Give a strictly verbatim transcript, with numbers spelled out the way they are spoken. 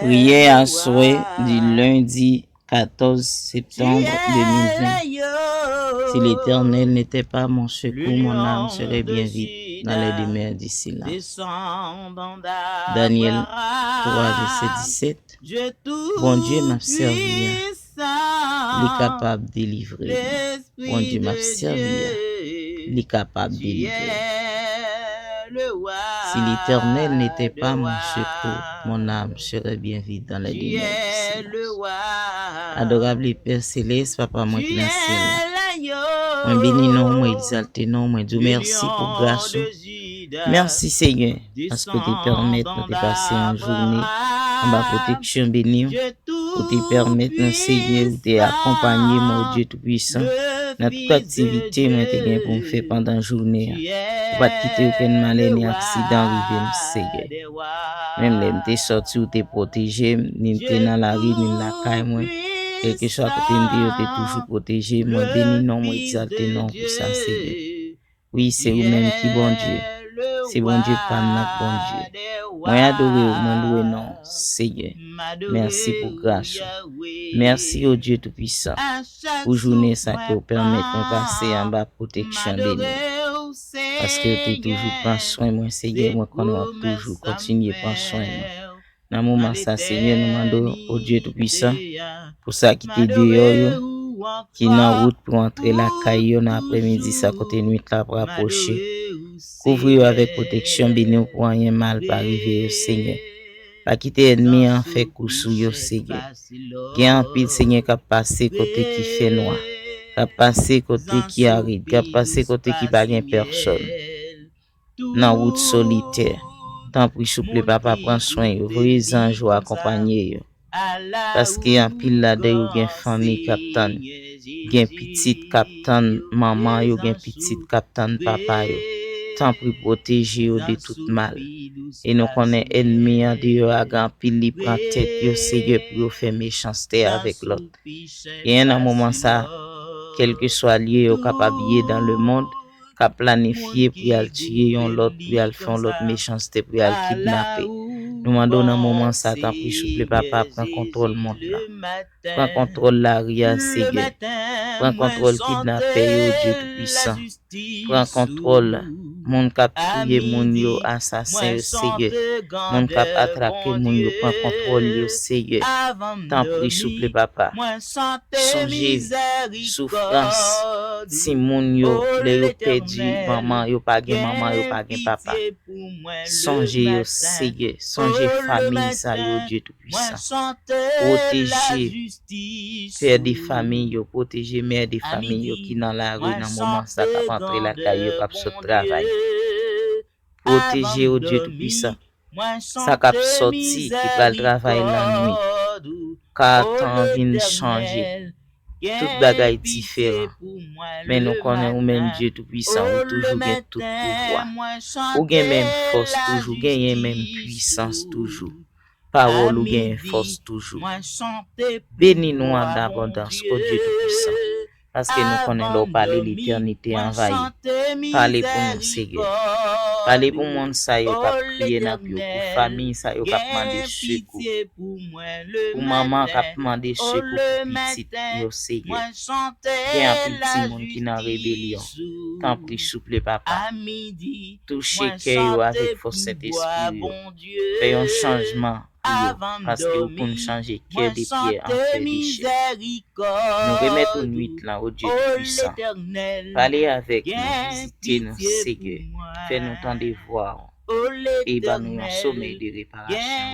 Prière aswè di lendi quatorze septembre deux mille vingt. Si l'Éternel n'était pas mon secours, mon âme serait bien vide dans les demeures du silence. Daniel trois, verset dix-sept. Bondye m ap sèvi a, li kapab delivre m. Bondye m ap sèvi a, li kapab delivre m. Si l'Éternel n'était pas mon secours, mon âme serait bien vide dans les demeures du silence. Adorable Pè Selès, Papa mwen ki nan syèl la, mwen beni non w, mwen egzalte non w, mwen di w mèsi pou gras ou. Mèsi, Senyè, paske w te pèmèt nou te pase yon jounen anba pwoteksyon beni w. Ou te pèmèt nou, Senyè, ou te akonpanye mwen, o Dye Toupwisan, nan tout aktivite mwen te gen pou m fè pandan jounen an. Ou pa t kite okenn malè ni aksidan rive m, Senyè. Menm lè m te sòti, ou te pwoteje m, ni m te nan lari, ni m lakay mwen. Kèlkeswa kote m te ye, ou te toujou pwoteje m. Mwen beni non w, mwen egzalte non w pou sa, Senyè. Wi, se ou menm ki Bondye. Se Bondye pa m nan k Bondye. Mwen adore w, mwen lwe non w, Senyè. Mèsi pou gras ou. Mèsi, o Dye Toupwisan, pou jounen sa ke w pèmèt mwen pase anba pwoteksyon beni w. Paske w te toujou pran swen mwen, Senyè, mwen konnen w ap toujou kontinye pran swen mwen. Nan moman sa, Senyè, nou mande w, o Dye Toupwisan, pou sa ki te deyò yo, ki nan wout pou antre lakay yo nan aprèmidi sa kote nwit la ap rapwoche. Kouvri yo avèk pwoteksyon beni w pou anyen mal pa rive yo, Senyè. Pa kite ènmi an fè kou sou yo, Senyè. Gen anpil, Senyè, k ap pase kote ki fè nwa, k ap pase kote ki arid, k ap pase kote ki pa gen pèsòn. Nan wout solitè. Tanpri, souple, Papa, pran swen yo. Voye zanj ou akonpanye yo. Paske anpil ladan yo gen fanmi k ap tann. Gen pitit k ap tann manman yo, gen pitit k ap tann papa yo. Tanpri, pwoteje yo de tout mal. E nou konnen ènmi an deyò a gen anpil, li pran tèt yo, Senyè, pou yo fè mechanste avèk lòt. Genyen nan moman sa, kèlkeswa lye yo kapab ye dans le monde, k ap planifye pou y al tiye yon lòt, pou y al fè yon lòt mechanste, pou y al kidnape. Nou mande w nan moman sa, tanpri, souple, Papa, pran kontwòl mond lan. Pran kontwòl lari a, Senyè. Pran kontwòl kidnapè yo, Dye Toupwisan. Pran kontwòl moun k ap touye moun yo, asasen yo, Senyè. Moun k ap atrake moun yo, pran kontwòl yo, Senyè. Tanpri, souple, Papa. Sonje soufrans timoun yo, lè yo pèdi manman, yo pa gen manman, yo pa gen papa. Sonje yo, Senyè. Sonje fanmi sa yo, Dye Toupwisan. Pwoteje pè de fanmi yo, pwoteje mè de fanmi yo ki nan lari nan moman sa, k ap antre lakay yo, k ap sot travay. Pwoteje, o Dye Toupwisan, sa k ap sòti, ki pral travay lannwit. Ka tan vin chanje. Tout bagay diferan. Men nou konnen ou menm, Dye Toupwisan, ou toujou gen tout pouvwa. Ou gen menm fòs toujou, genyen menm pwisans toujou. Pawòl ou genyen fòs toujou. Beni nou an abondans, o Dye Toupwisan. Paske nou konnen lè w pale, letènite anvayi. Pale pou nou, Senyè. Pale pou moun sa yo k ap kriye nan pye w, pou fanmi sa yo k ap mande sekou. Pou manman k ap mande sekou pou pitit yo, Senyè. Gen anpil timoun ki nan rebelyon. Tanpri, souple, Papa. Touche kè yo avèk fòs Sentespri w yo. Fè yon chanjman pou yo, paske ou konn chanje kè de pyè an fè de chè. Nou remèt ou nwit lan, o Dye Toupwisan. Pale avèk nou, vizite nou, Senyè. Fè nou tande vwa w e ban nou yon somèy de reparasyon.